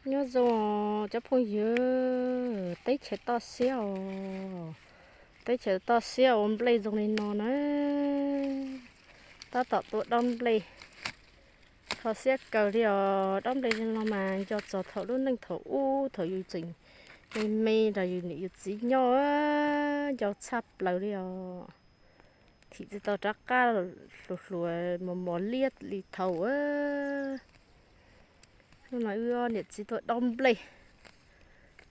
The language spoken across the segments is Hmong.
Nyob zoo cov phooj ywg, teb chaws toj siab os, teb chaws toj siab ua nplej zoo li no na. Tab tom tua dob nplej, kho siab kawg li os. Dob nplej li no mas nco txog thaum lub neej thaum ub thaum yus tseem me me nrog yus niam yus txiv nyob, nco tshaj plaws li os. Thim tsis tau rov qab hluas hluas mos mos liab li thaum. Hnub no wb niam txiv tuaj dob nplej,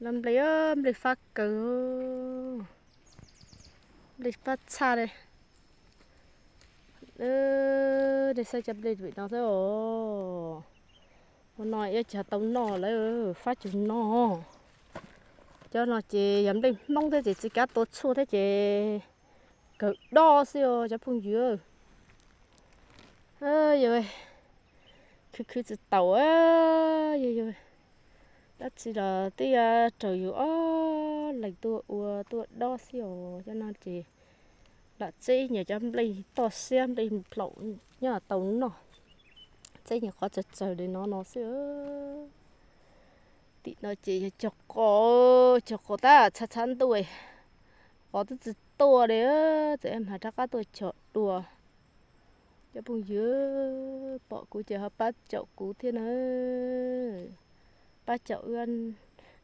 dob nplej, nplej fab kawg, nplej fab tshaj li. Nej saib cov nplej pem no xwb os. Ua no ib tsam tau noj lawm, fab tsum no. Cov no ces yog nplej Hmoob thiab ces tsis kav tua tshuaj thiab ces kawg dob xwb os cov phooj ywg. Yog khwv khwv tsis taus, yog dab tsi los twb yuav raws yus ob leeg tuaj ua tuaj dob xwb os. Cov no ces lam tseb nyias cov nplej toj siab nplej nplaum nyob tau noj. Tseb nyias qhov tsawg tsawg li no no xwb. Tim no ces yog cog qos, cog qos tab txhab txhab ntuj, qos twb tsis tuaj li, txawm mas rov qab tuaj cog dua. Cov phooj ywg pom kuv ces ho pab caum kuv thiab na, pab caum wb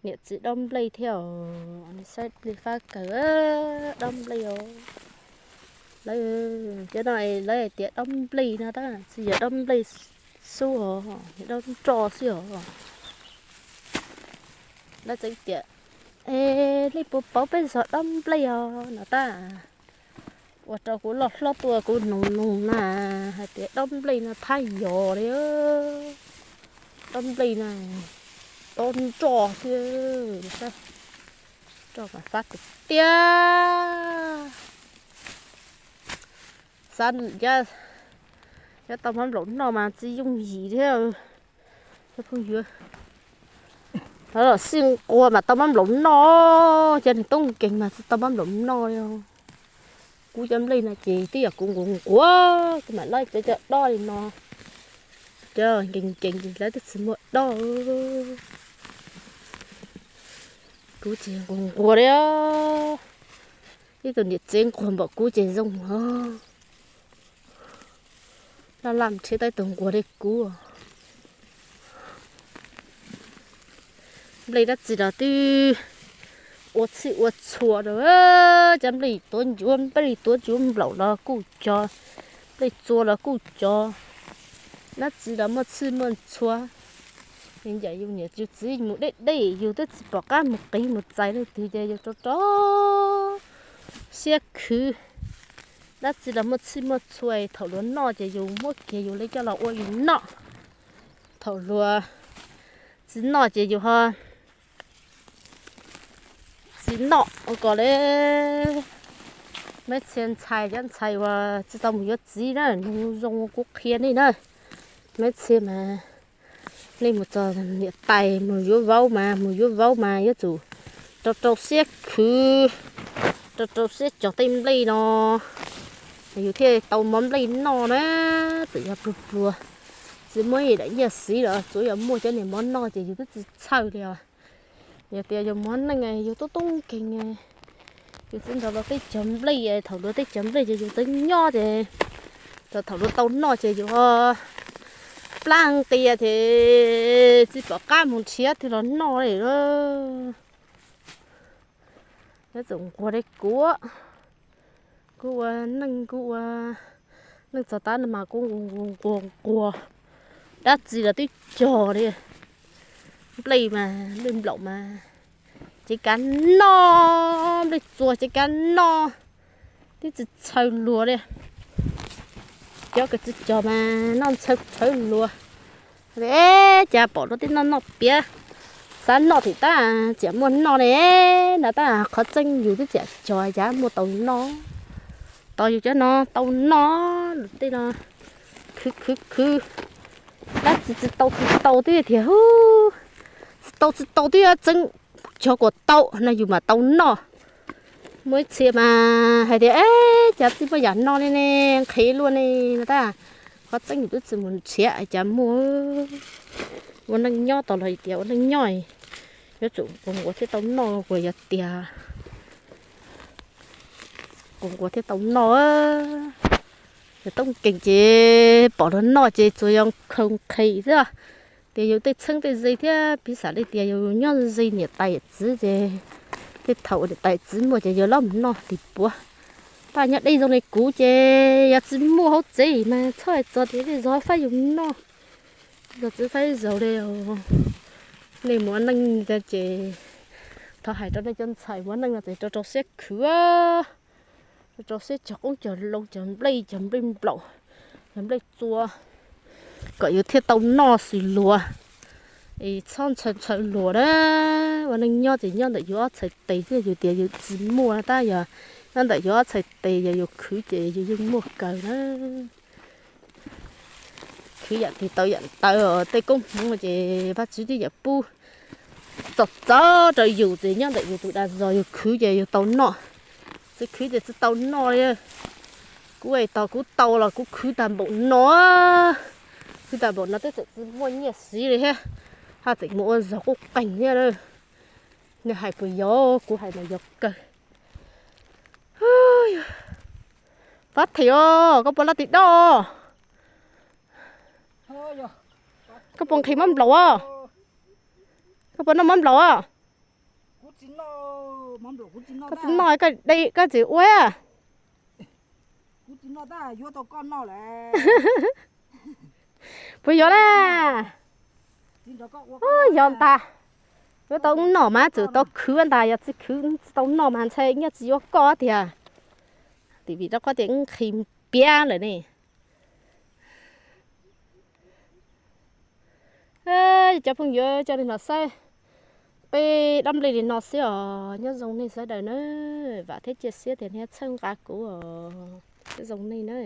niam txiv dob nplej thiab os. Saib nplej fab kawg, dob nplej os. Lawv cov no lawv hais tias dob nplej no tab tsis yog dob nplej xub os, dob nroj xwb os. Lawv txawm tias, es nej puas paub peb zog dob nplej os no tab. Ua rau kuv loj hlob tuaj kuv noog noog na, hais tias dob nplej no thab yos li, dob nplej no dob nroj xwb, roj mas fab tiag tiag. Xav, cov tau mab nplaum noj mas tsis yooj yim thiab. Cov phooj ywg, lawv los sib nquag mas tau mab nplaum noj, cov neeg toob nkeeg mas tsis tau mab nplaum noj li. Kuv cov nplej no ces twb yog kuv nquag nquag kuv mam laib cov cov dob li no. Cov nkeeg nkeeg ces lawv twb tsis muaj dob. Kuv ces nquag nquag li. Ib tug niam tsev nquag npaum kuv ces zoo os. Laj laj mus nrhiav tau ib tug nquag li kuv. Nplej dab tsi los twb ua txhij ua txhua rau, cov nplej tuav ncuav, nplej tuav ncuav nplaum los kuj cog, nplej txua los kuj cog. Dab tsi los muaj txhij muaj txhua. Ncaim yus niam yus txiv mus deb deb yus twb tsis pom qab mus qiv mus txais leej twg ces yus rau rau siab khwv. Dab tsi los muaj txhij muaj txhua, thaum luag noj ces yus muab kiag yus li coj los ua yus noj. Thaum luag tsis noj ces yus ho tsis noj ua kom li. Maiv txhia ntxhais cov ntxhais uas tsis tau mus yuav txiv na, nug zoo kuv qhia nej na. Maiv txhia mas nej mus txog niam tais mus yuav vauv mas, mus yuav vauv mas yuav tsum rau rau siab khwv, rau rau siab cog tej nplej no, yus thiaj tau mov nplej noj na. Txawm yog pluag pluag, tsis muaj ib daim nyiaj xiv los tsuav yog muaj cov niag mov noj ces yus twb tsis txhawj li os. Yog tias yus muaj neej yus tub tub nkeeg, yus txawm nrog luag teb cog nplej, thaum luag teb cog nplej ces yus txawm nyob ces thaum luag tau noj ces yus ho plab nqia ces tsis pom qab mus nrhiav twg los noj li. Nyob txawm nquag li kuv, kuv ua neej, kuv ua neej txog tav no mas kuv nquag nquag, dab tsi los twb cog li. Nplej mas, nplej nplaum mas tsis kav noj, nplej txua tsis kav noj, twb tsis txhawj luag li. Cov kws tsis cog mas noj ntxhawv txhawv luag. Cas pom luag tej noj noj piav, xav noj tim tab tsiam muaj noj ne. No tab qhov tseeb yus twb tsiam cog cas muaj tau noj. Tos yus cov no tau noj, tej no khwv khwv khwv, dab tsi tsis tau tsis tau twb tias hu, tsis tau tsis tau twb tseeb, cog kom tau no yus mam tau noj. Muaj ib txhia mas hais tias, es cas tsis muaj yam no li ne, nqhis luaj ne no tab. Qhov tseeb yus twb tsis mus nrhiav cas muaj. Ua neej nyob tau los tias ua neej nyob yuav tsum quas nquas thiaj tau noj, kuas yog tias quas nquas thiaj tau noj. Yog toob kees ces pom luag noj ces tsuas yog khoo nqhis xwb. Tias yus tej txheeb tej ze thiab piv xam li tias yus nyob ze niam tais yawm txiv ces tej thaum niam tais yawm txiv muaj ces yus los mus noj tim puav. Paj nyob deb zoo li kuv ces yog tsis muaj hauv tsev mas txhob hais txog tias tej zog faib yus noj. Zog txiv faib zaug li. Nej mus ua neej ces thov hais rau nej cov ntxhais mus ua neej no ces rau rau siab khwv, rau rau siab cog qoob cog loo, cog nplej, cog nplej nplaum, cog nplej txua, kom yus thiaj tau noj xws luag. Es txhob ntshaw ntshaw luag na. Ua neej nyob ces nyob ntawm yus ob txhais tes xwb, yus tias yus tsis muaj tab yog nyob ntawm yus ob txhais tes, yog yus khwv ces yus yeej muaj kawg na. Khwv yam twg tau yam ntawd, tej koob hmoov ces Vajtswv twb yam pub txom txom rau yus ces nyob ntawm yus tus dag zog, yus khwv ces yus tau noj, tsis khwv ces tsis tau noj li. Kuv es tos kuv tau los kuv khwv tag npaum no, khwv tag npaum no twb tseem tsis muaj nyiaj siv li thiab, haj tseem mus ua zog quj qeeg thiab. Nej hais puas yog? Kuv hais mas yog kawg. Pab them os, koj puas laj tim doj? Koj puas nqhis mab nplaum os? Koj puas noj mab nplaum os? Koj tsis noj, koj tsis ua. Puas yog na? Yog ntag. Yuav tau noj mas txawm tau khwv ntag, yog tsis khwv tsis tau noj mas ntshai nyob tsis yuav koj tiag. Tim vim rau qhov tias nqhis piab lawm ne. Cov phooj ywg, coj nej los saib peb dob nplej li no xwb os. Nyob zoo nej sawv daws na, vam thiab cia siab tias nej txhawb nqa kuv os. Nyob zoo nej na.